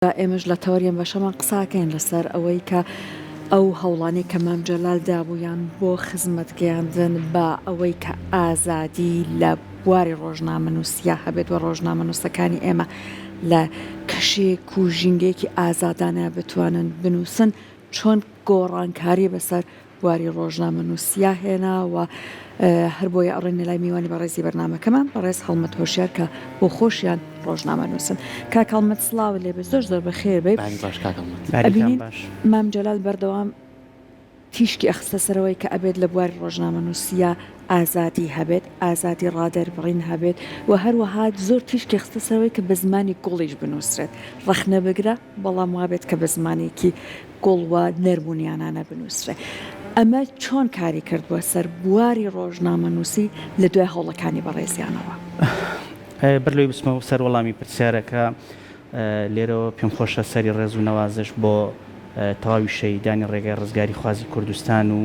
ئێمەش لە تەوەری ئەم بەشەمان قساکەین لەسەر ئەوەی کە ئەو هەوڵانەی کە مام جەلال دابوویان بۆ خزمەت گەیاندن بە ئەوەی کە ئازادی لە بواری ڕۆژنامەنووسیا هەبێت و ڕۆژنامەنووسەکانی ئێمە لە کەشێک و ژینگەیەکی ئازادانە بتوانن بنووسن چۆن گۆڕانکاری بەسەر بواری ڕۆژنامەنووسیا هێنا و هەر بۆیە ئەڕۆینە لای میوانی بەڕێزی بەرنامەکەمان بەڕێز هەڵمەت هۆشیار کە بۆ خۆشیان ڕۆژنامەنووسن. کاک هەڵمەت سڵاوت لێ بێت زۆر زۆر بەخێر بێی. باری باش کاک هەڵمەت. ئەبینین باریتان باش. مام جەلال بەردەوام تیشکی ئەخستە سەرەوەی کە ئەبێت لە بواری ڕۆژنامەنووسیا ئازادی هەبێت، ئازادی ڕادەربڕین هەبێت و هەروەها زۆر تیشکی خستە سەرەوەی کە بە زمانی گوڵیش بنووسرێت. ڕەخنە بگرە بەڵام وابێت کە بە زمانێکی گوڵ و نەرم و نیانانە بنووسرێ. ئەمە چۆن کاری کردبووە سەر بواری ڕۆژنامەنووسی لە دوای هەوڵەکانی بەڕێزیانەوە؟ بەر لەوەی بچمەوە سەر وەڵامی پرسیارەکە، لێرەوە پێم خۆشە سەری ڕێز و نەوازش بۆ تەواوی شەهیدانی ڕێگای ڕزگاریخوازی کوردستان و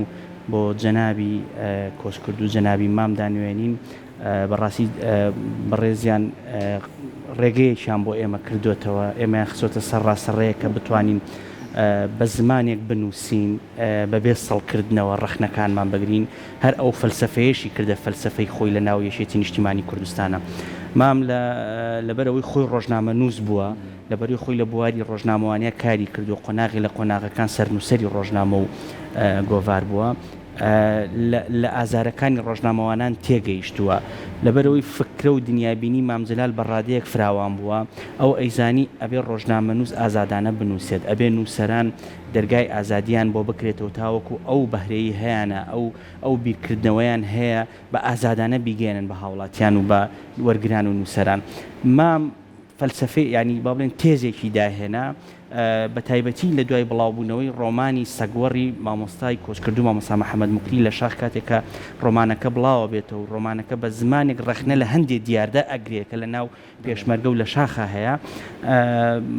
بۆ جەنابی کۆچکردوو جەنابی مام دانوێنین. بەڕاستی بەڕێزیان ڕێگەیەکیان بۆ ئێمە کردۆتەوە، ئێمەیان خستۆتە سەر ڕاستەڕێیەک کە بتوانین بە زمانێک بنووسین بەبێ سڵکردنەوە ڕەخنەکانمان بگرین، هەر ئەو فەلسەفەیەشی کردە فەلسەفەی خۆی لە ناو یەکێتی نیشتیمانی کوردستانا. مام لە لەبەرئەوەی خۆی ڕۆژنامەنووس بووە، لەبەرەی خۆی لە بواری ڕۆژنامەوانیا کاری کردووە، قۆناغێ لە قۆناغەکان سەرنووسەری ڕۆژنامە و گۆڤار بووە. لە ئازارەکانی ڕۆژنامەوانان تێگەیشتووە. لەبەرئەوەی فکرە و دنیابینی مام جەلال بە ڕادەیەک فراوان بووە، ئەو ئەیزانی ئەبێ ڕۆژنامەنووس ئازادانە بنووسێت، ئەبێ نووسەران دەرگای ئازادییان بۆ بکرێتەوە تاوەکو ئەو بەهرەی هەیانە، ئەو ئەو بیرکردنەوەیان هەیە بە ئازادانە بیگەیەنن بە هاوڵاتیان و بە وەرگران و نووسەران. مام. فەلسەفەی یانی با بڵێن تێزێکی داهێنا بە تایبەتی لە دوای بڵاوبوونەوەی ڕۆمانی سەگوەڕی مامۆستای کۆچکردوو مامۆستا محەمەد موکری لە شاخ کاتێک کە ڕۆمانەکە بڵاوە بێتەوە و ڕۆمانەکە بە زمانێک ڕەخنە لە هەندێ دیاردە ئەگرێ کە لە ناو پێشمەرگە و لە شاخا هەیە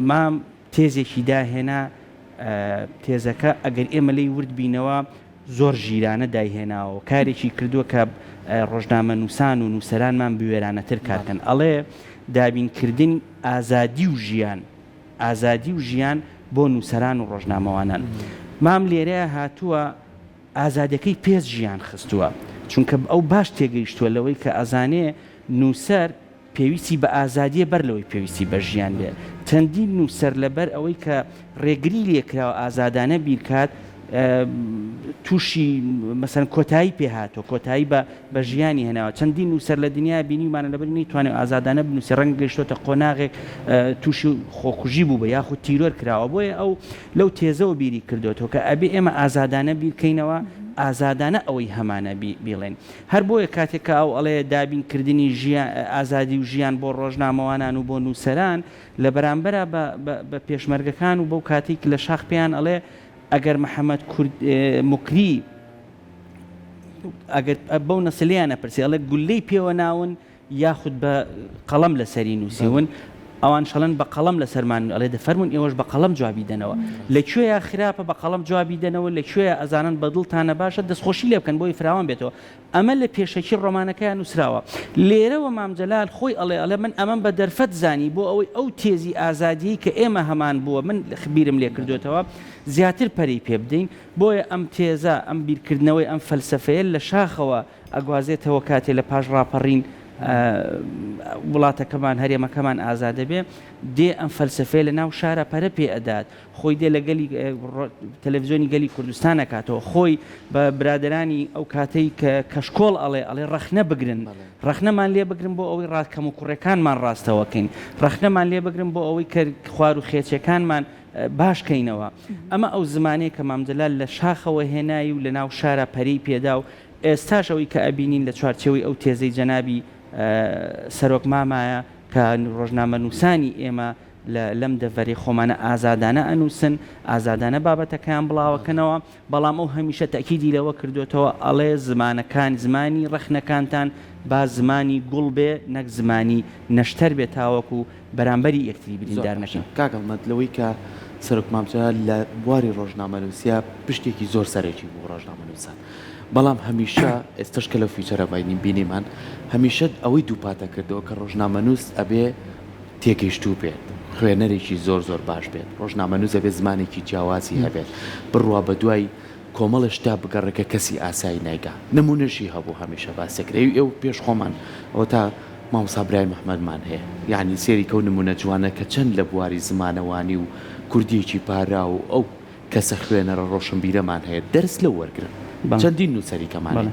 مام تێزێکی داهێنا تێزەکە ئەگەر ئێمە لێی ورد بینەوە زۆر ژیرانە دایهێناوە و کارێکی کردووە کە ڕۆژنامەنووسان و نووسەرانمان بوێرانەتر کار کەن. ئەڵێ دابینکردنی ئازادی و ژیان، ئازادی و ژیان بۆ نووسەران و ڕۆژنامەوانان. مام لێرەیا هاتووە ئازادیەکەی پێش ژیان خستووە، چونکە ئەو باش تێگەیشتووە لەوەی کە ئەزانێ نووسەر پێویستی بە ئازادیە بەر لەوەی پێویستی بە ژیان بێ. چەندین نووسەر لەبەر ئەوەی کە ڕێگری لێکراوە ئازادانە بیرکات تووشی مەسەلەن کۆتایی پێ هاتووە، کۆتایی بە بە ژیانی هێناوە. چەندین نووسەر لە دنیا بینیومانە لەبەر نەیتوانیوە ئازادانە بنووسێ ڕەنگە گەیشتۆتە قۆناغێک تووشی خۆکوژی بووبێ یاخود تیرۆر کراوە. بۆیە ئەو لەو تێزەوە بیری کردۆتەوە کە ئەبێ ئێمە ئازادانە بیرکەینەوە، ئازادانە ئەوەی هەمانە بیڵێین. هەر بۆیە کاتێک کە ئەو ئەڵێ دابین کردنی ژیان ئازادی و ژیان بۆ ڕۆژنامەوانان و بۆ نووسەران لە بەرامبەرا بە بە پێشمەرگەکان و بەو کاتەی لە شاخ پێیان ئەڵێ ئەگەر محەمەد کورد موکری ئەگەر بەو نەسە لێیان ئەپرسێ ئەڵێ گوللەی پێوە ناون یاخود بە قەڵەم لەسەری نووسیون، ئەوانش ئەڵێن بە قەڵەم لەسەرمان ئەڵێ دە فەرموون ئێوەش بە قەڵەم جوابی دەنەوە. لە کوێیا خراپە بە قەڵەم جوابی دەنەوە، لە کوێیا ئەزانن بە دڵتانە باشە دەستخۆشی لێ بکەن بۆی فراوان بێتەوە. ئەمە لە پێشەکی ڕۆمانەکەیا نووسراوە. لێرەوە مام جەلال خۆی ئەڵێ ئەڵێ من ئەمەم بە دەرفەت زانی بۆ ئەوەی ئەو تێزی ئازادییەی کە ئێمە هەمان بووە من بیرم لێ کردۆتەوە زیاتر پەرەی پێ بدەین. بۆیە ئەم تێزە، ئەم بیرکردنەوەی، ئەم فەلسەفەیە لە شاخەوە ئەگوازێتەوە کاتێ لە پاش ڕاپەڕین وڵاتەکەمان هەرێمەکەمان ئازادەبێ دێ ئەم فەلسەفەیە لە ناو شارە پەرە پێ ئەدات خۆی دێ لە گەلی تەلەڤزیۆنی گەلی کوردستان ئەکاتەوە خۆی بە برادەرانی ئەو کاتەی کە کەشکۆڵ ئەڵێ ئەڵێ ڕەخنە بگرن ڕەخنەمان لێ بگرن بۆ ئەوەی ڕاست کەم و کوڕەکانمان ڕاستەوەکەین ڕەخنەمان لێ بگرن بۆ ئەوەی کە خوار و خێچەکانمان باش کەینەوە ئەمە ئەو زمانەیە کە مام جەلال لە شاخەوە هێنای و لە ناو شارە پەرەی پێدا و ئێستاش ئەوەی کە ئەبینین لە چوارچێوەی ئەو تێزەی جەنابی سەرۆک مامایە کە ڕۆژنامەنووسانی ئێمە لە لەم دەڤەرەی خۆمانە ئازادانە ئەنووسن، ئازادانە بابەتەکەیان بڵاوەکەنەوە، بەڵام ئەو هەمیشە تەئکیدی لەوە کردۆتەوە ئەڵێ زمانەکان زمانی ڕەخنەکانتان با زمانی گوڵ بێ نەک زمانی نەشتەر بێ تاوەکو بەرامبەری یەکتری زۆر بریندار باشە نەکەین. کاک هەڵمەت لەوەی کە سەرۆک مام جەلال لە بواری ڕۆژنامەنووسیا پشتێکی زۆر سەرەکی بوو ڕۆژنامەنووسان بەڵام هەمیشە ئێستەش کە لەو feature ە باینین بینیمان هەمیشە ئەوەی دووپاتە کردەوە کە ڕۆژنامەنووس ئەبێ تێگەیشتوو بێت. خوێنەرێکی زۆر زۆر باش بێت، ڕۆژنامەنووس ئەبێ زمانێکی جیاوازی هەبێت، بڕوا بە دوای کۆمەڵێ شتا بگەڕێ کە کەسی ئاسایی نایگا، نموونەشی هەبوو هەمیشە باس دەکرێ ئێو پێش خۆمان ئەوەتا مامۆستا برایم ئەحمەدمان هەیە یانی سێری کەو نموونە جوانە کە چەند لە بواری زمانەوانی و کوردیەکی پاراو و ئەو کەسە خوێنەرە ڕۆشنبیرەمان هەیە دەرس لەو وەرگرن چەندین نووسەری کەمان هەیە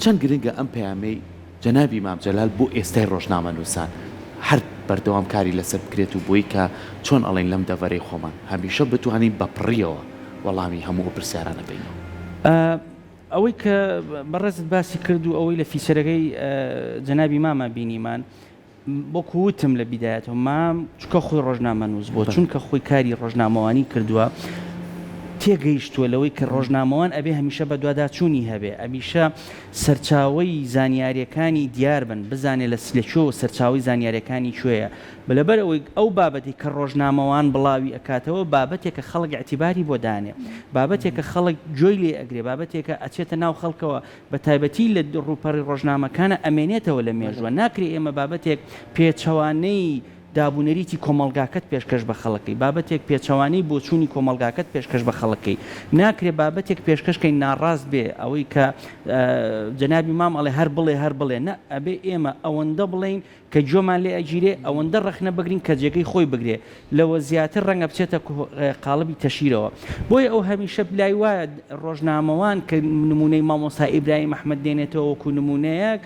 چەند گرنگە ئەم پەیامەی جەنابی مام جەلال بۆ ئێستای ڕۆژنامەنووسان هەر بەردەوام کاری لەسەر بکرێت و بۆی کە چۆن ئەڵێن لەم دەڤەرەی خۆمان هەمیشە بتوانین بە پڕیەوە وەڵامی هەموو ئەو پرسیارانە بەینەوە. ئەوەی کە بەڕێزت باسی کرد و ئەوەی لە feature ەکەی جەنابی ماما بینیمان وەکو وتم لە بیدایەتەوە مام چونکە خۆی ڕۆژنامەنووس بووە، چونکە خۆی کاری ڕۆژنامەوانی کردووە، تێگەیشتووە لەوەی کە ڕۆژنامەوان ئەبێ هەمیشە بەدواداچوونی هەبێ، هەمیشە سەرچاوەی زانیارییەکانی دیار بن، بزانێ لە لە کوێوە سەرچاوەی زانیارییەکانی کوێیە. لەبەر ئەوەی ئەو بابەتەی کە ڕۆژنامەوان بڵاوی ئەکاتەوە بابەتێکە خەڵک ئیعتیباری بۆ دانێ، بابەتێکە خەڵک گوێی لێ ئەگرێ، بابەتێکە ئەچێتە ناو خەڵکەوە، بە تایبەتی لە ڕووپەڕی ڕۆژنامەکانا ئەمێنێتەوە لە مێژووە، ناکرێ ئێمە بابەتێک پێچەوانەی دابونەریتی کۆمەڵگاکەت پێشکەش بە خەڵک کەی، بابەتێک پێچەوانەی بۆچوونی کۆمەڵگاکەت پێشکەش بە خەڵک کەی، ناکرێ بابەتێک پێشکەش کەین ناڕاست بێ، ئەوەی کە جەنابی مام ئەڵێ هەر بڵێ هەر بڵێ، نا ئەبێ ئێمە ئەوەندە بڵێین کە گوێمان لێ ئەگیرێ ئەوەندە ڕەخنە بگرین کە جێگەی خۆی بگرێ لەوە زیاتر ڕەنگە بچێتە قاڵبی تەشیرەوە بۆیە ئەو هەمیشە لای وایە ڕۆژنامەوان کە نمونەی مامۆستا ئیبراهیم ئەحمەد دێنێتەوە وەکو نمونەیەک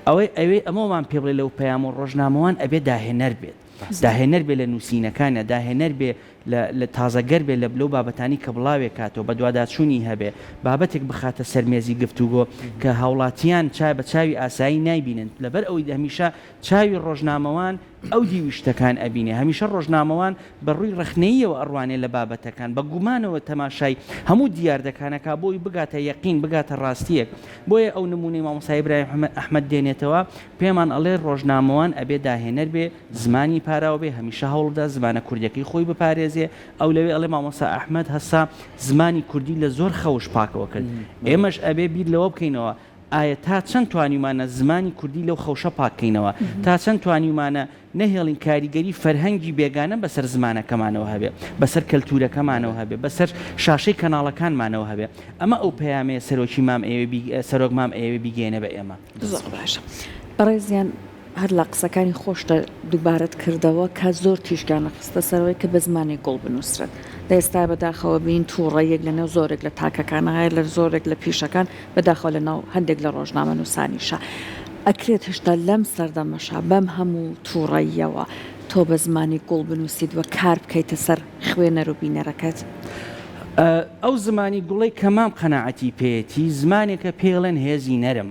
ئەوەی ئەوێ ئەمەمان پێ بڵێ لەو پەیام و ڕۆژنامەوان ئەبێ داهێنەر بێت داهێنەر بێ لە نووسینەکانیا داهێنەر بێ لە لە تازەگەر بێ لە لەو بابەتانی کە بڵاوێ کاتەوە بەدواداچوونی هەبێ بابەتێک بخاتە سەر مێزی گفتوگۆ کە هاوڵاتیان چا بە چاوی ئاسایی نایبینن لەبەر ئەوەی هەمیشە چاوی ڕۆژنامەوان ئەو دیوی شتەکان ئەبینێ هەمیشە ڕۆژنامەوان بە ڕووی ڕەخنەییەوە ئەڕوانێ لە بابەتەکان بە گومانەوە تەماشای هەموو دیاردەکان ئەکا بۆی بگاتە یەقین بگاتە ڕاستییەک بۆیە ئەو نموونەی مامۆستا ئیبراهیم ئەحمەد دێنێتەوە پێمان ئەڵێ ڕۆژنامەوان ئەبێ داهێنەر بێ زمانی پاراو بێ هەمیشە هەوڵ بدات زمانە کوردیەکەی خۆی بپارێزێ ئەو لەوێ ئەڵێ مامۆستا ئەحمەد هەستا زمانی کوردی لە زۆر خەوش پاکەوە کرد ئێمەش ئەبێ بیر لەوە بکەینەوە ئایا تا چەند توانیومانە زمانی کوردی لەو خەوشە پاک کەینەوە تا چەند توانیومانە نەهێڵین کاریگەری فەرهەنگی بێگانە بەسەر زمانەکەمانەوە هەبێ بەسەر کەلتورەکەمانەوە هەبێ بەسەر شاشەی کەناڵەکانمانەوە هەبێ ئەمە ئەو پەیامەیە سەرۆکی مام ئەیەوێ سەرۆک مام ئەیەوێ بیگەیەنێ بە ئێمە. زۆر باشە بەڕێزیان هەر لە قسەکانی خۆشتە دووبارەت کردەوە کە زۆر تیشکیان خستە سەرەوەی کە بە زمانی گوڵ بنووسرێت لە ئێستا بەداخەوە بین تووڕەیەک لە نێو زۆرێک لە تاکەکان هەیە لە زۆرێک لە پیشەکان بەداخەوە لە ناو هەندێک لە ڕۆژنامەنووسانیشە ئەکرێت هێشتا لەم سەردەمەشا بەم هەموو تووڕەییەوە تۆ بە زمانی گوڵ بنووسیت و کار بکەیتە سەر خوێنەر و بینەرەکەت؟ ئەو زمانی گوڵەی کە مام قەناعەتی پێیەتی زمانێکە پێی ئەڵێن هێزی نەرم.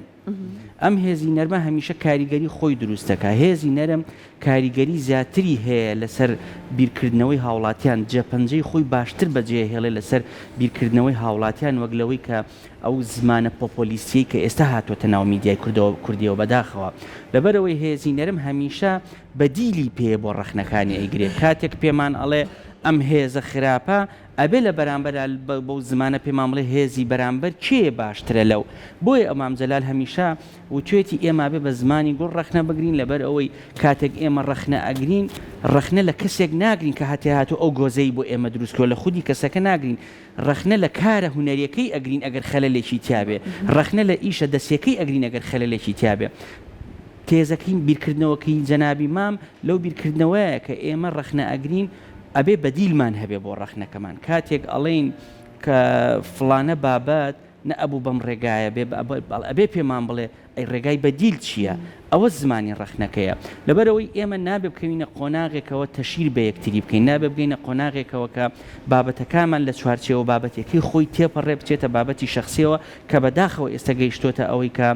ئەم هێزی نەرمە هەمیشە کاریگەری خۆی دروست دەکات، هێزی نەرم کاریگەری زیاتری هەیە لەسەر بیرکردنەوەی هاوڵاتیان، جێپەنجەی خۆی باشتر بەجێهێڵێ لەسەر بیرکردنەوەی هاوڵاتیان وەک لەوەی کە ئەو زمانە پۆپۆلیستیەی کە ئێستا هاتۆتە ناو میدیای کوردەوە کوردیەوە بەداخەوە لەبەرئەوەی هێزی نەرم هەمیشە بەدیلی پێیە بۆ ڕەخنەکانی ئەیگرێ کاتێک پێمان ئەڵێ ئەم هێزە خراپە ئەبێ لە بەرامبەرا بەو زمانە پێمان بڵێ هێزی بەرامبەر کێ باشترە لەو. بۆیە مام جەلال هەمیشە وتوێتی ئێمە ئەبێ بە زمانی گوڵ ڕەخنە بگرین لەبەر ئەوەی کاتێک ئێمە ڕەخنە ئەگرین ڕەخنە لە کەسێک ناگرین کە هەتێ هاتوو ئەو گۆزەی بۆ ئێمە دروست کردوە لە خودی کەسەکە ناگرین ڕەخنە لە کارە هونەریەکەی ئەگرین ئەگەر خەلەلێکی تیابێ ڕەخنە لە ئیشە دەسیەکەی ئەگرین ئەگەر خەلەلێکی تیابێ. تێزەکەی بیرکردنەوەکەی جەنابی مام لەو بیرکردنەوەیە کە ئێمە ڕەخنە ئەگرین ئەبێ بەدیلمان هەبێ بۆ ڕەخنەکەمان کاتێک ئەڵێین کە فڵانە بابەت نە ئەبوو بەم ڕێگایە بێ ئەبێ پێمان بڵێ ئەی ڕێگای بەدیل چییە؟ ئەوە زمانی ڕەخنەکەیە لەبەرئەوەی ئێمە نابێ بکەوینە قۆناغێکەوە تەشیر بە یەکتری بکەین نابێ بگەینە قۆناغێکەوە کە بابەتەکانمان لە چوارچێوە بابەتیەکەی خۆی تێپەڕێ بچێتە بابەتی شەخسیەوە کە بەداخەوە ئێستا گەیشتۆتە ئەوەی کە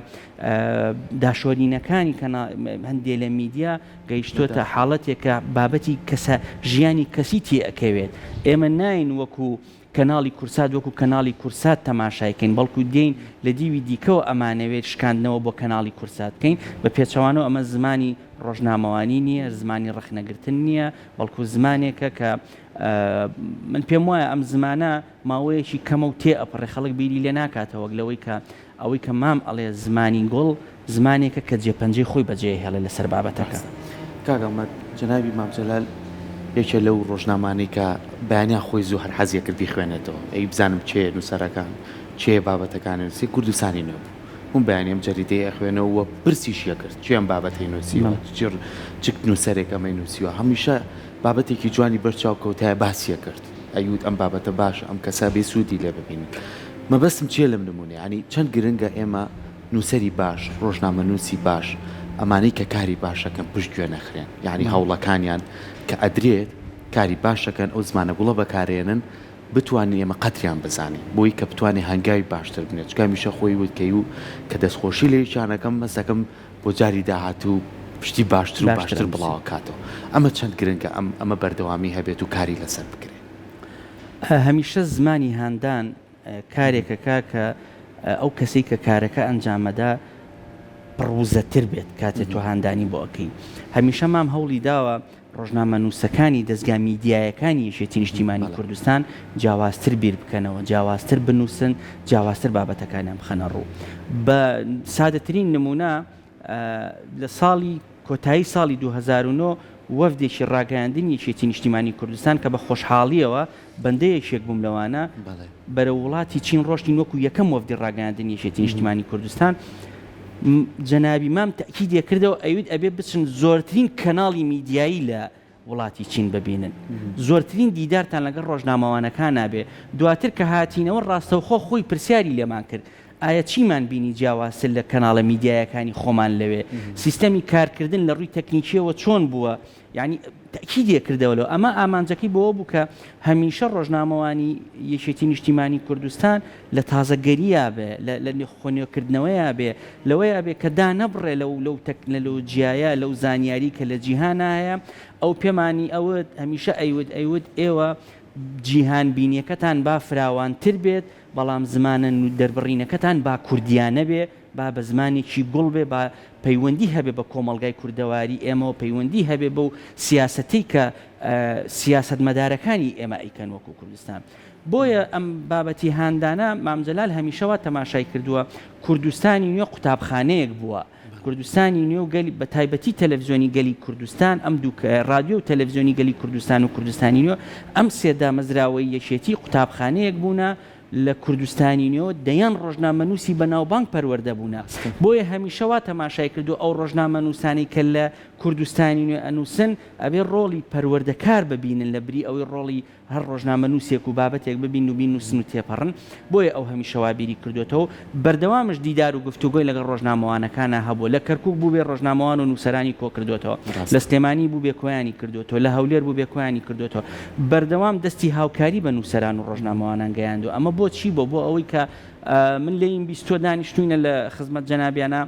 داشۆرینەکانی کەنا هەندێ لە میدیا گەیشتۆتە حاڵەتێک کە بابەتی کەسە ژیانی کەسی تێ ئەکەوێت ئێمە ناین وەکو کەناڵی کورسات وەکو کەناڵی کورسات تەماشای کەین بەڵکو دێین لە دیوی دیکەوە ئەمانەوێت شکاندنەوە بۆ کەناڵی کورسات بکەین بە پێچەوانەوە ئەمە زمانی ڕۆژنامەوانی نییە زمانی ڕەخنەگرتن نییە بەڵکو زمانێکە کە من پێم وایە ئەم زمانە ماوەیەکی کەمە و تێ ئەپەڕێ خەڵک بیری لێ ناکاتەوە وەک لەوەی کە ئەوەی کە مام ئەڵێ زمانی گوڵ زمانێکە کە جێپەنجەی خۆی بەجێ ئەهێڵێ لەسەر بابەتەکە. ڕاستە کاک ئەحمەد، جەنابی مام جەلال یەکێ لەو ڕۆژنامانەی کە بەیانیان خۆی زوو هەر حەزی ئەکرد بیخوێنێتەوە، ئەی بزانم کێیە نووسەرەکان، کێیە بابەتەکانی نووسی، کوردستانی نوێ بوو. من بەیانی ئەم جەریدەیە ئەخوێنەوە و پرسیشی ئەکرد کێ ئەم بابەتەی نووسیوە، چ چ نووسەرێک ئەمەی نووسیوە. هەمیشە بابەتێکی جوانی بەرچاو کەوتایە باسی ئەکرد، ئەیوت ئەم بابەتە باشە، ئەم کەسە بێ سوودی لێ ببینن. مەبەستم چییە لەم نموونەیە؟ یانی چەند گرنگە ئێمە نووسەری باش، ڕۆژنامەنووسی باش، ئەمانەی کە کاری باش ئەکەن پشت گوێ نەخرێن، یانی هەوڵەکانیان کە ئەدرێت کاری باش ئەکەن، ئەو زمانە گوڵە بەکارئێنن، بتوانین ئێمە قەدریان بزانین بۆی کە بتوانێ هەنگاوی باشتر بنێت، چونکە هەمیشە خۆی وت کەی و کە دەستخۆشی لە یەکیان ئەکەم هەست ئەکەم بۆ جاری داهاتوو شتی باشتر و باشتر بڵاو ئەکاتەوە، ئەمە چەند گرنگە ئەم ئەمە بەردەوامی هەبێت و کاری لەسەر بکرێت. هەمیشە زمانی هاندان کارێک ئەکا کە ئەو کەسەی کە کارەکە ئەنجامەدا پڕ وزەتر بێت کاتێ تۆ هاندانی بۆ ئەکەی. هەمیشە مام هەوڵی داوە ڕۆژنامەنووسەکانی دەزگا میدیایەکانی یەکێتی نیشتیمانی کوردستان جیاوازتر بیر بکەنەوە، جیاوازتر بنووسن، جیاوازتر بابەتەکانیان بخەنە ڕوو. بە سادەترین نموونە لە ساڵی کۆتایی ساڵی 2009 وەفدێکی ڕاگەیاندنی یەکێتی نیشتیمانی کوردستان کە بە خۆشحاڵییەوە بەندە یەکێک بووم لەوانە، بەرەو وڵاتی چین ڕۆشتین وەکو یەکەم وەفدی ڕاگەیاندنی یەکێتی نیشتیمانی کوردستان. جەنابی مام تەئکیدێ کردەوە ئەیوت ئەبێ بچن زۆرترین کەناڵی میدیایی لە وڵاتی چین ببینن، زۆرترین دیدارتان لەگەڵ ڕۆژنامەوانەکانا بێ. دواتر کە هاتینەوە ڕاستەوخۆ خۆی پرسیاری لێمان کرد ئایا چیمان بینی جیاوازتر لە کەناڵە میدیایەکانی خۆمان لەوێ؟ سیستەمی کارکردن لە ڕووی تەکنیکییەوە چۆن بووە؟ یانی تەئکیدێ کردەوە لەوە. ئەمە ئامانجەکەی بەوە بوو کە هەمیشە ڕۆژنامەوانی یەکێتی نیشتیمانی کوردستان لە تازەگەرییا بێ، لە لە خۆنوێکردنەوەیا بێ، لەوەیا بێ کە دانەبڕێ لەو لەو تەکنەلۆجیایە، لەو زانیاری کە لە جیهانا هەیە. ئەو پێمانی ئەوت، هەمیشە ئەیوت، ئەیوت ئێوە جیهانبینیەکەتان با فراوانتر بێت، بەڵام زمانە دەربڕینەکەتان با کوردیانە بێ، با بە زمانێکی گوڵ بێ، با پەیوەندی هەبێ بە کۆمەڵگای کوردەواری ئێمەوە، پەیوەندی هەبێ بەو سیاسەتەی کە سیاسەتمەدارەکانی ئێمە ئەیکەن وەکو کوردستان. بۆیە ئەم بابەتی هاندانە مام جەلال هەمیشە وا تەماشای کردووە، کوردستانی نوێ قوتابخانەیەک بووە، کوردستانی نوێ و گەلی بە تایبەتی تەلەفزیۆنی گەلی کوردستان ئەم دوو ڕادیۆ و تەلەفزیۆنی گەلی کوردستان و کوردستانی نوێ ئەم سێ دامەزراوەی یەکێتی قوتابخانەیەک بوونە لە کوردستانی نوێوە دەیان ڕۆژنامەنووسی بەناوبانگ پەروەردە بوونە بۆیە هەمیشە وا تەماشای کردووە ئەو ڕۆژنامەنووسانەی کە لە کوردستانی نوێ ئەنووسن ئەبێ ڕۆڵی پەروەردەکار ببینن لە بری ئەوەی ڕۆڵی هەر ڕۆژنامەنووسێک و بابەتێک ببین و بینووسن و تێپەڕن، بۆیە ئەو هەمیشە وا بیری کردۆتەوە و بەردەوامش دیدار و گفتوگۆی لەگەڵ ڕۆژنامەوانەکانا هەبووە، لە کەرکووک بووبێ ڕۆژنامەوان و نووسەرانی کۆکردۆتەوە، لە سلێمانی بووبێ کۆیانی کردۆتەوە، لە هەولێر بووبێ کۆیانی کردۆتەوە، بەردەوام دەستی هاوکاری بە نووسەران و ڕۆژنامەوانان گەیاندووە، ئەمە بۆ چی بووە؟ بۆ ئەوەی کە من لێیم بیستووە دانیشتووینە لە خزمەت جەنابیانا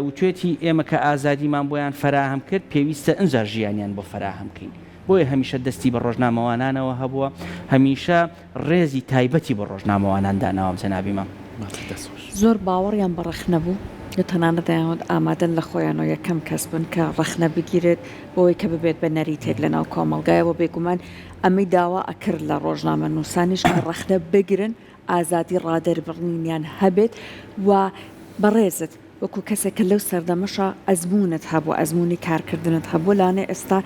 وتوێتی ئێمە کە ئازادیمان بۆیان فەراهەم کرد پێویستە ئنجا ژیانیان بۆ فەراهەم کەین. بۆیە هەمیشە دەستی بە ڕۆژنامەوانانەوە هەبووە، هەمیشە ڕێزی تایبەتی بۆ ڕۆژنامەوانان داناوە جەنابی مام. زۆر باوەڕیان بە ڕەخنە بوو، تەنانەت دەیانوت ئامادەن لە خۆیانەوە یەکەم کەس بن کە ڕەخنە بگیرێت بۆوەی کە ببێت بە نەریتێک لەناو کۆمەڵگایە و بێگومان ئەمەی داوا ئەکرد لە ڕۆژنامەنووسانیش کە ڕەخنە بگرن ئازادی ڕادەربڕینیان هەبێت و بەڕێزت وەکو کەسێک کە لەو سەردەمەشا ئەزموونت هەبووە، ئەزموونی کارکردنت هەبووە، لەوانەیە ئێستا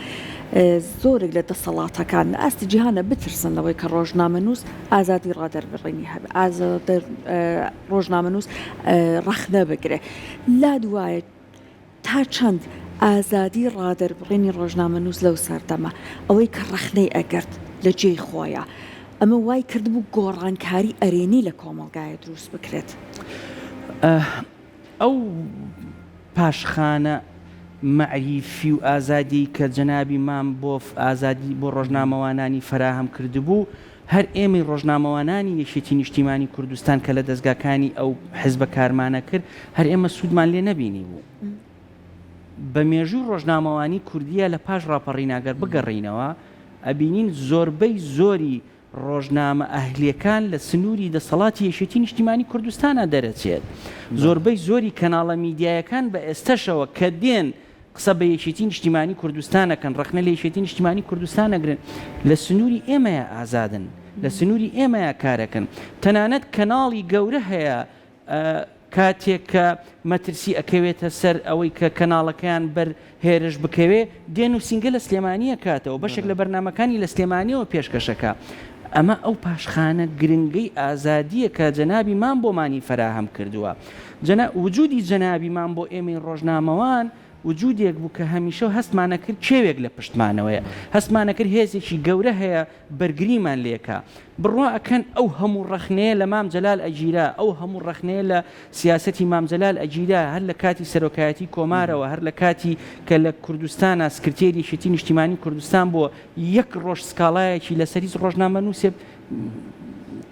زۆرێک لە دەسەڵاتەکان لە ئاستی جیهانە بترسن لەوەی کە ڕۆژنامەنووس ئازادی ڕادەربڕینی هەبێ، ئازادی ڕۆژنامەنووس ڕەخنە بگرێ. لات وایە تا چەند ئازادی ڕادەربڕینی ڕۆژنامەنووس لەو سەردەمە، ئەوەی کە ڕەخنەی ئەگرت لە جێی خۆیا، ئەمە وای کردبوو گۆڕانکاری ئەرێنی لە کۆمەڵگایە دروست بکرێت. ئەو پاشخانە مەعریفی و ئازادیەی کە جەنابی مام بۆ ئازادی بۆ ڕۆژنامەوانانی فەراهەم کردبوو، هەر ئێمەی ڕۆژنامەوانانی یەکێتی نیشتیمانی کوردستان کە لە دەزگاکانی ئەو حزبە کارمانە کرد، هەر ئێمە سوودمان لێ نەبینیبوو. بە مێژووی ڕۆژنامەوانی کوردییە لە پاش ڕاپەڕینا گەر بگەڕێینەوە ئەبینین زۆربەی زۆری ڕۆژنامە ئەهلیەکان لە سنووری دەسەڵاتی یەکێتی نیشتیمانی کوردستانا دەرەچێت. زۆربەی زۆری کەناڵە میدیایەکان بە ئێستەشەوە کە دێن قسە بە یەکێتی نیشتیمانی کوردستان ئەکەن، ڕەخنە لە یەکێتی نیشتیمانی کوردستان ئەگرن، لە سنووری ئێمەیا ئازادن، لە سنووری ئێمەیا کارەکەن. تەنانەت کەناڵی گەورە هەیە. کاتێک کە مەترسی ئەکەوێتە سەر ئەوەی کە کەناڵەکەیان بەر هێرش بکەوێ، دێ نووسینگە لە سلێمانی ئەکاتەوە، بەشێک لە بەرنامەکانی لە سلێمانیەوە پێشکەش ئەکا. ئەمە ئەو پاشخانە گرنگەی ئازادییە کە جەنابی مام بۆمانی فەراهەم کردووە. جەنا، وجودی جەنابی مام بۆ ئێمەی ڕۆژنامەوان وجودێک بوو کە هەمیشە هەستمان ئەکرد کێوێک لە پشتمانەوەیە، هەستمان ئەکرد هێزێکی گەورە هەیە بەرگریمان لێکا. بڕوا ئەکەن ئەو هەموو ڕەخنەیە لە مام جەلال ئەگیرا، ئەو هەموو ڕەخنەیە لە سیاسەتی مام جەلال ئەگیرا، هەر لە کاتی سەرۆکایەتی کۆمارەوە، هەر لە کاتی کە لە کوردستانا سکرتێری یەکێتی نیشتیمانی کوردستان بووە، یەک ڕۆژ سکاڵایەکی لەسەر هیچ ڕۆژنامەنووسێک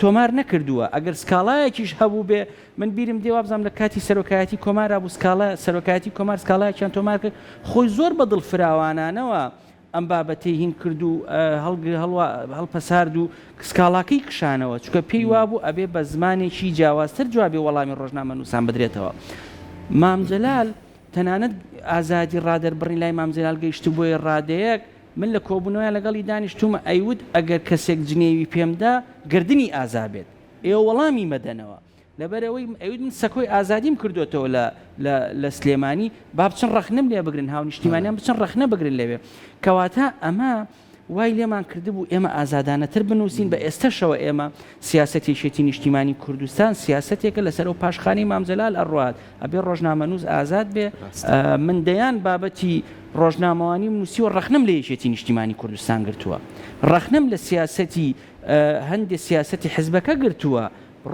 تۆمار نەکردووە، ئەگەر سکاڵایەکیش هەبووبێ، من بیرم دێ وابزانم لە کاتی سەرۆکایەتی کۆمارا بوو سکاڵا، سەرۆکایەتی کۆمار سکاڵایەکیان تۆمار کرد، خۆی زۆر بە دڵفراوانانەوە ئەم بابەتەی هین کرد و هەڵپەسارد و سکاڵاکەی کشانەوە، چونکە پێی وابوو ئەبێ بە زمانێکی جیاوازتر جوابی وەڵامی ڕۆژنامەنووسان بدرێتەوە. مام جەلال تەنانەت ئازادی ڕادەربڕین لای مام جەلال گەیشتبووە ڕادەیەک، من لە کۆبوونەوەیان لەگەڵی دانیشتوومە ئەیوت ئەگەر کەسێک جنێوی پێم دا گەردنی ئازا بێت، ئێوە وەڵامی مەدەنەوە. لەبەرئەوەی ئەیوت من سەکۆی ئازادیم کردۆتەوە لە لە لە سلێمانی با بچن ڕەخنەم لێ بگرن هاونیشتیمانیان بچن ڕەخنە بگرن لەوێ کەواتە ئەمە وای لێمان کردبوو ئێمە ئازادانەتر بنووسین بە ئێستەشەوە ئێمە سیاسەتی یەکێتی نیشتیمانی کوردستان سیاسەتێکە لەسەر ئەو پاشخانی مام جەلال ئەڕوات ئەبێ ڕۆژنامەنووس ئازاد بێ من دەیان بابەتی ڕۆژنامەوانیم نووسیوە ڕەخنەم لە یەکێتی نیشتیمانی کوردستان گرتووە ڕەخنەم لە سیاسەتی هەندێ سیاسەتی حزبەکە گرتووە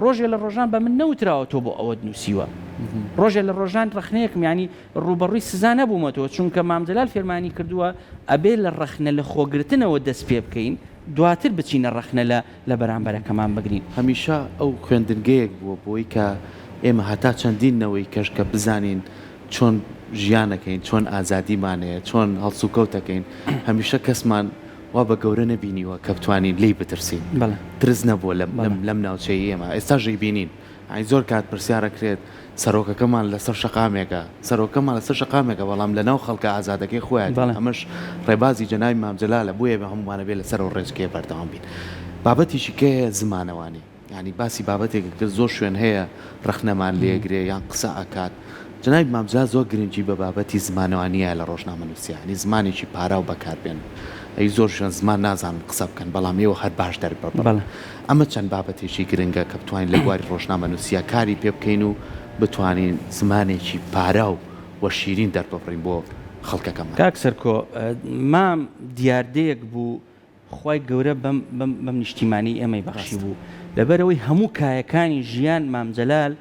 ڕۆژێ لە ڕۆژان بە من نەوتراوە تۆ بۆ ئەوەت نووسیوە. ڕۆژێ لە ڕۆژان ڕەخنەیەکم یانی ڕووبەڕووی سزا نەبوومەتەوە، چونکە مام جەلال فێرمانی کردووە ئەبێ لە ڕەخنە لە خۆگرتنەوە دەست پێ بکەین دواتر بچینە ڕەخنە لە لە بەرامبەرەکەمان بگرین. هەمیشە ئەو خوێندنگەیەک بووە بۆی کە ئێمە هەتا چەندین نەوەی کەش کە بزانین چۆن ژیان ئەکەین، چۆن ئازادیمان هەیە، چۆن هەڵسوکەوت ئەکەین، هەمیشە کەسمان وا بە گەورە نەبینیوە کە بتوانین لێی بترسین. ترس نەبووە لەم لەم لەم ناوچەی ئێمە. ئێستاش ئەیبینین. یانی زۆر کات پرسیار ئەکرێت سەرۆکەکەمان لەسەر شەقامێکە. سەرۆکەکەمان لەسەر شەقامێکە بەڵام لەناو خەڵکە ئازادەکەی خۆیەتی. ئەمەش ڕێبازی جەنابی مام جەلالە. بۆیە هەموومان ئەبێ لەسەر ئەو ڕێچکەیە بەردەوام بین. بابەتێکی کە هەیە زمانەوانی. یانی باسی بابەتێکت کرد زۆر شوێن هەیە ڕەخنەمان لێگرێ یان قسە ئەکات جەنابی مام جەلال زۆر گرنگی بە بابەتی زمانەوانیە لە ڕۆژنامەنووسیا یانی زمانێکی پاراو بەکار بێن ئەی زۆر شوێن زمان نازانن قسە بکەن بەڵام ئێوە هەر باش دەرببڕن ئەمە چەند بابەتێکی گرنگە کە بتوانین لە بواری ڕۆژنامەنووسیا کاری پێ بکەین و بتوانین زمانێکی پاراو و شیرین دەرببڕین بۆ خەڵکەکەمان. کاک سەرکۆ مام دیاردەیەک بوو خوای گەورە بەم بەم بەم نیشتیمانەی ئێمەی بەخشیبوو لەبەرئەوەی هەموو کایەکانی ژیان مام جەلال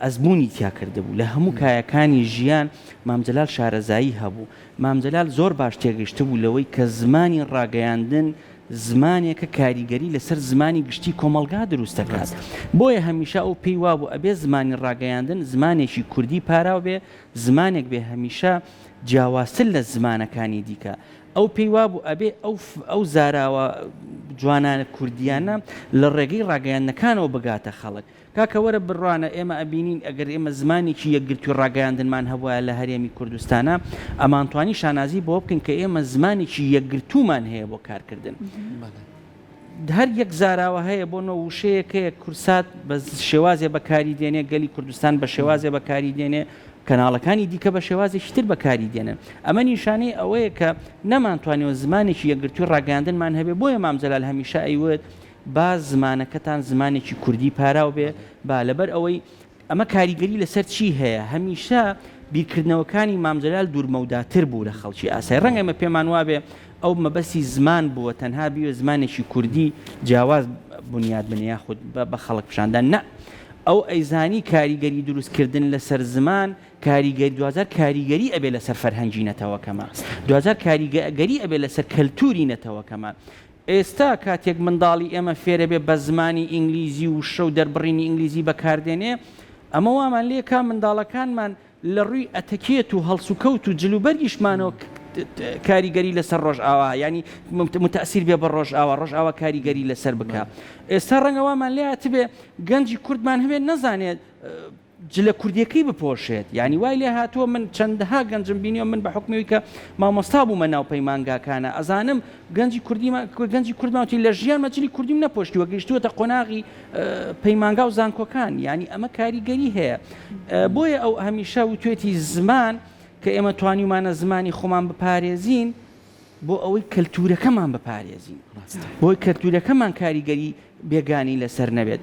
ئەزموونی تیا کردبوو لە هەموو کایەکانی ژیان مام جەلال شارەزایی هەبوو مام جەلال زۆر باش تێگەشتبوو لەوەی کە زمانی ڕاگەیاندن زمانێکە کاریگەری لەسەر زمانی گشتی کۆمەڵگا دروست دەکات بۆیە هەمیشە ئەو پێی وابوو ئەبێ زمانی ڕاگەیاندن زمانێکی کوردی پاراو بێ زمانێک بێ هەمیشە جیاوازتر لە زمانەکانی دیکە ئەو پێی وابوو ئەبێ ئەو ئەو زاراوە جوانانە کوردییانە لە ڕێگەی ڕاگەیاندنەکانەوە بگاتە خەڵک. کاکە وەرە بڕوانە ئێمە ئەبینین ئەگەر ئێمە زمانێکی یەکگرتووی ڕاگەیاندنمان هەبوایە لە هەرێمی کوردستانا ئەمانتوانی شانازی بەوە بکەین کە ئێمە زمانێکی یەکگرتوومان هەیە بۆ کارکردن. هەر یەک زاراوە هەیە بۆ نۆ وشەیەک هەیە کورسات بە شێوازێ بەکاری دێنێ گەلی کوردستان بە شێوازێ بەکاری دێنێ کەناڵەکانی دیکە بە شێوازێکی تر بەکاری دێنن ئەمە نیشانەی ئەوەیە کە نەمانتوانیوە زمانێکی یەکگرتووی ڕاگەیاندنمان هەبێ بۆیە مام جەلال هەمیشە ئەیوت با زمانەکەتان زمانێکی کوردی پاراو بێ با لەبەر ئەوەی ئەمە کاریگەری لەسەر چی هەیە؟ هەمیشە بیرکردنەوەکانی مام جەلال دوورمەوداتر بوو لە خەڵکی ئاسایی. ڕەنگە ئێمە پێمان وابێ ئەو مەبەستی زمان بووە، تەنها بیەوێ زمانێکی کوردی جیاواز بونیاد بنێ یاخود بە خەڵک پیشاندان. نا، ئەو ئەیزانی کاریگەری دروستکردن لەسەر زمان کاریگەری دواجار کاریگەری ئەبێ لەسەر فەرهەنگی نەتەوەکەمان، دواجار کاریگەری ئەبێ لەسەر کەلتووری نەتەوەکەمان. ئێستا کاتێک منداڵی ئێمە فێرەبێ بە زمانی ئینگلیزی وشە و دەربڕینی ئینگلیزی بەکاردێنێ، ئەمە وامان لێکا منداڵەکانمان لە ڕووی ئەتەکێت و هەڵسوکەوت و جلوبەرگیشمانەوە کاریگەری لەسەر ڕۆژئاوا یانی متەئسیر بێ بە ڕۆژئاوا، ڕۆژئاوا کاریگەری لەسەر بکا. ئێستا ڕەنگە وامان لێهاتبێ گەنجی کوردمان هەبێ نەزانێ. جلە کوردیەکەی بپۆشێت یانی وای لێ هاتووە من چەندەها گەنجم بینیوە من بە حوکمی ئەوی کە مامۆستا بوومە ناو پەیمانگاکانە ئەزانم گەنجی کوردیمان گەنجی کوردمان وتی لە ژیانمە جلی کوردیم نەپۆشتیوە گەیشتووەتە قۆناغی پەیمانگا و زانکۆکان یانی ئەمە کاریگەری هەیە بۆیە ئەو هەمیشە وتوێتی زمان کە ئێمە توانیومانە زمانی خۆمان بپارێزین بۆ ئەوەی کەلتورەکەمان بپارێزین، بۆی کەلتورەکەمان کاریگەری بێگانەی لەسەر نەبێت.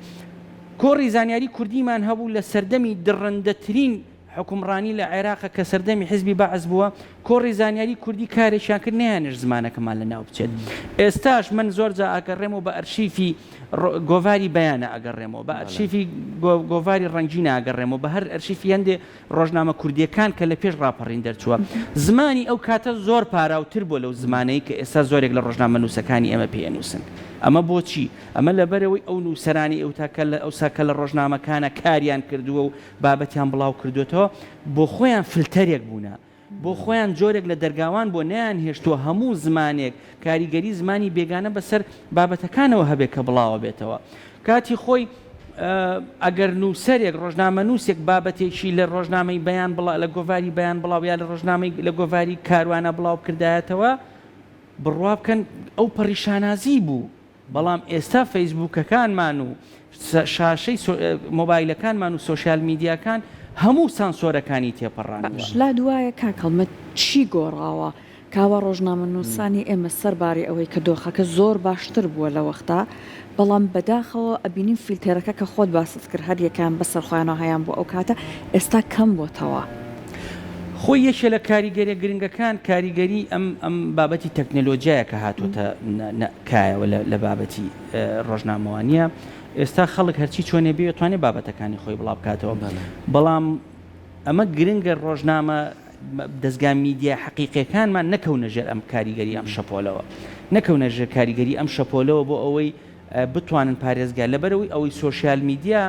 کۆڕی زانیاری کوردیمان هەبوو لە سەردەمی دڕندەترین حوکمڕانی لە عێراق کە سەردەمی حزبی بەعس بووە، کۆڕی زانیاری کوردی کارێکیان کرد نەیانێشت زمانەکەمان لەناو بچێت. ئێستاش من زۆر جار ئەگەڕێمەوە بە ئەرشیفی گۆڤاری بەیانە ئەگەڕێمەوە، بە ئەرشیفی گۆڤاری ڕەنگینە ئەگەڕێمەوە، بە هەر ئەرشیفی هەندێ ڕۆژنامە کوردییەکان کە لە پێش ڕاپەڕین دەرچووە، زمانی ئەو کاتە زۆر پاراوتر بووە لەو زمانەی کە ئێستا زۆرێک لە ڕۆژنامەنووسەکانی ئێمە پێی ئەنووسن. ئەمە بۆچی؟ ئەمە لەبەرئەوەی ئەو نووسەرانەی ئەوتا کە لە ئەوسا کە لە ڕۆژنامەکانا کاریان کردووە و بابەتیان بڵاو کردووەتەوە، بۆ خۆیان فلتەرێک بوونە. بۆ خۆیان جۆرێک لە دەرگاوان بووە، نەیانهێشتووە هەموو زمانێک کاریگەری زمانی بێگانە بەسەر بابەتەکانەوە هەبێت کە بڵاوەبێتەوە. کاتی خۆی ئەگەر نووسەرێک، ڕۆژنامەنووسێک بابەتێکی لە ڕۆژنامەی بەیان بڵا لە گۆڤاری بەیان بڵاو یا لە ڕۆژنامەی لە گۆڤاری کاروانە بڵاو بکردایەتەوە، بڕوا بکەن ئەوپەڕی شانازی بوو. بەڵام ئێستا فەیسبووکەکانمان و شاشەی مۆبایلەکانمان و سۆشیال میدیاکان هەموو سانسۆرەکانی تێپەڕاندووە. باش لات وایە کاک هەڵمەت چی گۆڕاوە کاوە ڕۆژنامەنووسانی ئێمە سەرباری ئەوەی کە دۆخەکە زۆر باشتر بووە لە وەختا بەڵام بەداخەوە ئەبینین فیلتێرەکە کە خۆت باست کرد هەر یەکەیان بەسەر خۆیانەوە هەیان بوو ئەو کاتە ئێستا کەم بۆتەوە. خۆی یەکێ لە کاریگەریە گرنگەکان کاریگەری ئەم ئەم بابەتی تەکنەلۆجیایە کە هاتۆتە کایەوە لە بابەتی ڕۆژنامەوانیە ئێستا خەڵک هەرچی چۆنێ بێ توانێ بابەتەکانی خۆی بڵاو بکاتەوە بەڵام ئەمە گرنگە ڕۆژنامە دەزگا میدیا حەقیقیەکانمان نەکەونە ژێر ئەم کاریگەری ئەم شەپۆلەوە نەکەونە ژێر کاریگەری ئەم شەپۆلەوە بۆ ئەوەی بتوانن پارێزگا لەبەرئەوەی ئەوەی سۆشیال میدیا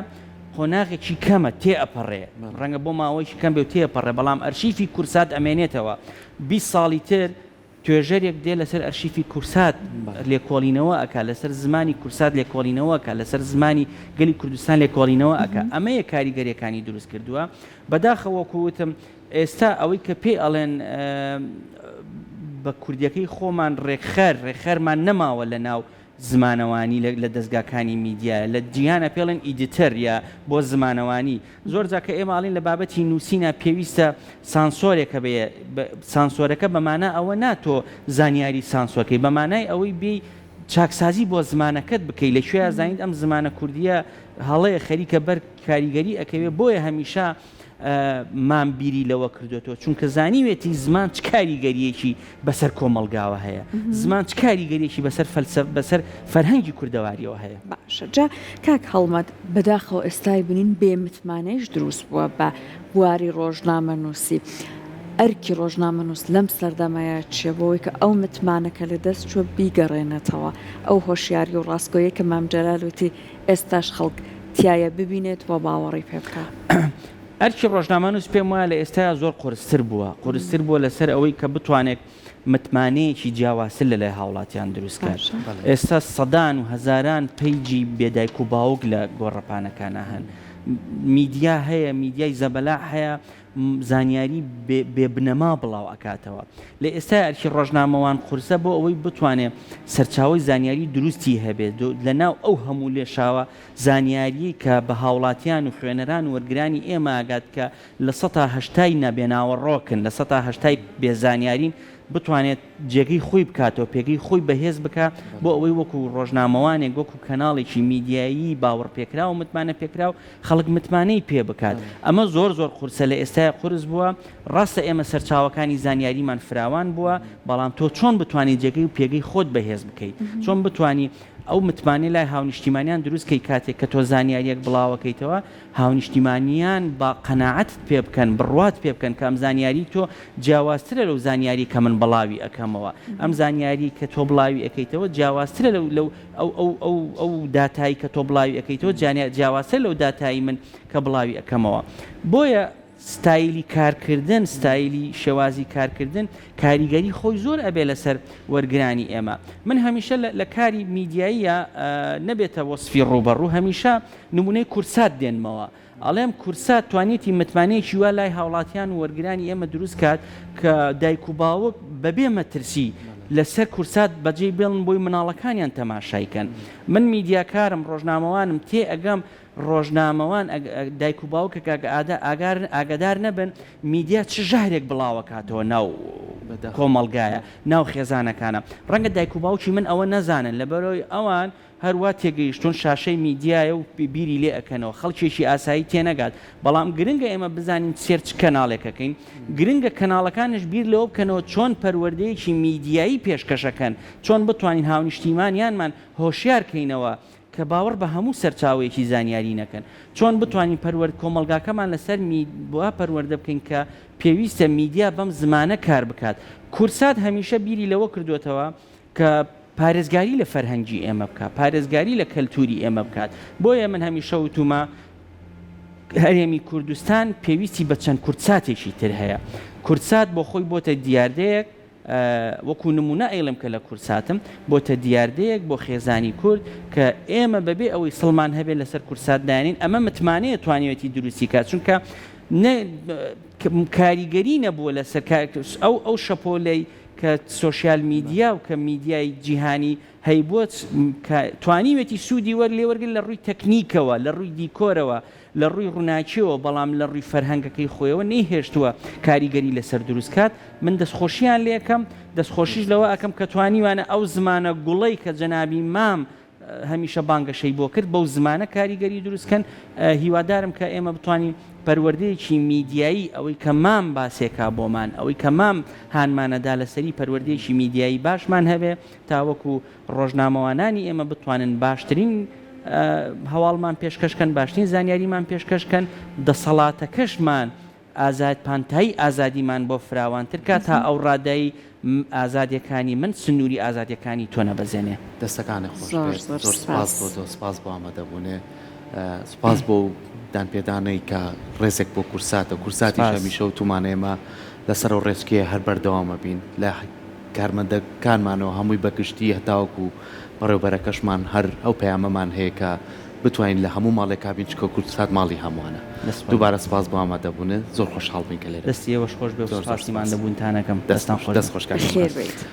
قۆناغێکی کەمە تێئەپەڕێ ڕەنگە بۆ ماوەیەکی کەم بێ و تێپەڕێ بەڵام ئەرشیفی کورسات ئەمێنێتەوە 20 ساڵی تر توێژەرێک دێ لەسەر ئەرشیفی کورسات لێکۆڵینەوە ئەکا لەسەر زمانی کورسات لێکۆڵینەوە ئەکا لەسەر زمانی گەلی کوردستان لێکۆڵینەوە ئەکا ئەمەیە کاریگەریەکانی دروست کردووە بەداخەوە وەکو وتم ئێستا ئەوەی کە پێی ئەڵێن بە کوردیەکەی خۆمان ڕێکخەر ڕێکخەرمان نەماوە لە ناو زمانەوانی لە دەزگاکانی میدیایە لە جیهانا پێی ئەڵێن editor یا بۆ زمانەوانی زۆر جار کە ئێمە ئەڵێین لە بابەتی نووسینا پێویستە سانسۆرێک هەبێ سانسۆرەکە بە مانا ئەوە نا تۆ زانیاری سانسۆرکەی بە مانای ئەوەی بێی چاکسازی بۆ زمانەکەت بکەی لە کوێیا زانیت ئەم زمانە کوردیە هەڵەیە خەریکە بەر کاریگەری ئەکەوێ بۆیە هەمیشە مام بیری لەوە کردۆتەوە چونکە زانیوێتی زمان چ کاریگەریەکی بەسەر کۆمەڵگاوە هەیە زمان چ کاریگەریەکی بەسەر فەلسەف بەسەر فەرهەنگی کوردەواریەوە هەیە. باشە جا کاک هەڵمەت بەداخەوە ئێستای بینین بێ متمانەیش دروست بووە بە بواری ڕۆژنامەنووسی ئەرکی ڕۆژنامەنووس لەم سەردەمەیە چیە بۆ ئەوەی کە ئەو متمانە کە لەدەست چووە بیگەڕێنێتەوە ئەو هۆشیاری و ڕاستگۆیەی کە مام جەلال وتی ئێستاش خەڵک تیایە ببینێت و باوەڕی پێ بکا. ئەرکی ڕۆژنامەنووس پێم وایە لە ئێستایا زۆر قورستر بووە، قورستر بووە لەسەر ئەوەی کە بتوانێت متمانەیەکی جیاوازتر لەلای هاوڵاتیان دروست کات. ئێستا سەدان و هەزاران پەیجی بێ دایک و باوک لە گۆڕەپانەکانا هەن. میدیا هەیە، میدیای زەبەلاح هەیە زانیاری بێ بنەما بڵاو ئەکاتەوە. لە ئێستایا ئەرکی ڕۆژنامەوان قورسە بۆ ئەوەی بتوانێ سەرچاوەی زانیاری دروستی هەبێ لە ناو ئەو هەموو لێشاوە زانیاریەی کە بە هاوڵاتیان و خوێنەران و وەرگرانی ئێمە ئەگات کە لە سەتا هەشتای نا بێ ناوەڕۆکن لە سەتا هەشتای بێ زانیارین بتوانێت جێگەی خۆی بکاتەوە پێگەی خۆی بەهێز بکا بۆ ئەوەی وەکو ڕۆژنامەوانێک وەکو کەناڵێکی میدیایی باوەڕپێکراو و متمانەپێکراو خەڵک متمانەی پێ بکات ئەمە زۆر زۆر قورسە لە ئێستایا قورس بووە ڕاستە ئێمە سەرچاوەکانی زانیاریمان فراوان بووە بەڵام تۆ چۆن بتوانی جێگەی و پێگەی خۆت بەهێز بکەیت چۆن بتوانی ئەو متمانەی لای هاونیشتیمانیان دروست کەی کاتێک کە تۆ زانیاریەک بڵاوەکەیتەوە هاونیشتیمانیان با قەناعەتت پێ بکەن بڕوات پێ بکەن کە ئەم زانیاری تۆ جیاوازترە لەو زانیاری کە من بڵاوی ئەکەمەوە ئەم زانیاری کە تۆ بڵاوی ئەکەیتەوە جیاوازترە لەو لەو ئەو ئەو ئەو ئەو داتای کە تۆ بڵاوی ئەکەیتەوە جیاوازترە لەو داتای من کە بڵاوی ئەکەمەوە بۆیە ستایلی کارکردن، ستایلی شێوازی کارکردن کاریگەری خۆی زۆر ئەبێ لەسەر وەرگرانی ئێمە. من هەمیشە لە کاری میدیاییە نەبێتە وەسفی ڕووبەڕوو هەمیشە نمونەی کورسات دێنمەوە. ئەڵێم کوردسات توانیەتی متمانەیەکی وا لای هاوڵاتیان و وەرگرانی ئێمە دروست کات کە دایک و باوک بەبێ مەترسی لەسەر کوردسات بەجێی بێڵن بۆی مناڵەکانیان تەماشای کەن. من میدیاکارم، ڕۆژنامەوانم، تێئەگەم ڕۆژنامەوان دایک و باوکێک ئاگادار نەبن میدیا چ ژەهرێک بڵاوەکاتەوە ناو کۆمەڵگایە ناو خێزانەکانە ڕەنگە دایک و باوکی من ئەوە نەزانن لەبەرئەوەی ئەوان هەروا تێگەیشتوون شاشەی میدیایە و بیری لێ ئەکەنەوە خەڵکێکی ئاسایی تێنەگات بەڵام گرنگە ئێمە بزانین سێر چ کەناڵێک ئەکەین گرنگە کەناڵەکانش بیر لەوە بکەنەوە چۆن پەروەردەیەکی میدیایی پێشکەشەکەن چۆن بتوانین هاونیشتیمانیانمان هۆشیار کەینەوە کە باوەڕ بە هەموو سەرچاوەیەکی زانیاری نەکەن. چۆن بتوانین پەروەرد کۆمەڵگاکەمان لەسەر وا پەروەردە بکەین کە پێویستە میدیا بەم زمانە کار بکات. کوردسات هەمیشە بیری لەوە کردۆتەوە کە پارێزگاری لە فەرهەنگی ئێمە بکات، پارێزگاری لە کەلتوری ئێمە بکات. بۆیە من هەمیشە وتومە هەرێمی کوردستان پێویستی بە چەند کوردساتێکی تر هەیە. کوردسات بۆ خۆی بۆتە دیاردەیەک وەکو نمونە ئەیڵێم کە لە کوردساتم، بۆتە دیاردەیەک بۆ خێزانی کورد کە ئێمە بەبێ ئەوەی سڵمان هەبێت لەسەر کوردسات دایانین، ئەمە متمانەیە توانیوێتی دروستی کات، چونکە نە کاریگەری نەبووە لەسەر ئەو ئەو شەپۆلەی کە سۆشیال میدیا و کە میدیای جیهانی هەیبووە کە توانیوێتی سوودی وەر لێوەرگرت لە ڕووی تەکنیکەوە لە ڕووی دیکۆرەوە لە ڕووی ڕووناکیەوە بەڵام لە ڕووی فەرهەنگەکەی خۆیەوە نەیهێشتووە کاریگەری لەسەر دروست کات، من دەستخۆشیان لێ ئەکەم، دەستخۆشیش لەوە ئەکەم کە توانیوانە ئەو زمانە گوڵەی کە جەنابی مام هەمیشە بانگەشەی بۆ کرد بەو زمانە کاریگەری دروست کەن، هیوادارم کە ئێمە بتوانین پەروەردەیەکی میدیایی ئەوەی کە مام باسێکا بۆمان، ئەوەی کە مام هانمانەدا لەسەری پەروەردەیەکی میدیایی باشمان هەبێ تاوەکو ڕۆژنامەوانانی ئێمە بتوانن باشترین هەواڵمان پێشکەش کەن، باشترین زانیاریمان پێشکەش کەن، دەسەڵاتەکەشمان ئازاد پانتایی ئازادیمان بۆ فراوانتر کا تا ئەو ڕادەی ئازادیەکانی من سنووری ئازادیەکانی تۆ نەبەزێنێ. دەستەکانت خۆش زۆر بێت زۆر زۆر سپاس سپاس. بۆ تۆ سپاس بۆ ئامادەبوونێ سپاس بۆ دانپێدانەی کە ڕێزێک بۆ کورساتە کورساتیش سپاس. هەمیشە وتومانە ئێمە لەسەر ئەو ڕێچکەیە هەر بەردەوامەبین لە کارمەندەکانمانەوە هەمووی بە گشتی هەتاوەکو بەڕێوبەرەکەشمان هەر ئەو پەیامەمان هەیە کە بتوانین لە هەموو ماڵێکا بین چونکە کوردسات ماڵی هەمووانە. دەست خۆش. دووبارە سپاس بۆ ئامادەبوونت زۆر خۆشحاڵ بووین کە لێرە دەستی ئێوەش خۆش بێ و زۆر زۆر سپاسی سپاس. ماندەبوونتان ئەکەم. دەست دەستان خۆش خۆش دەست بێ. خۆش کاک بەخێر عومەر. بێیت.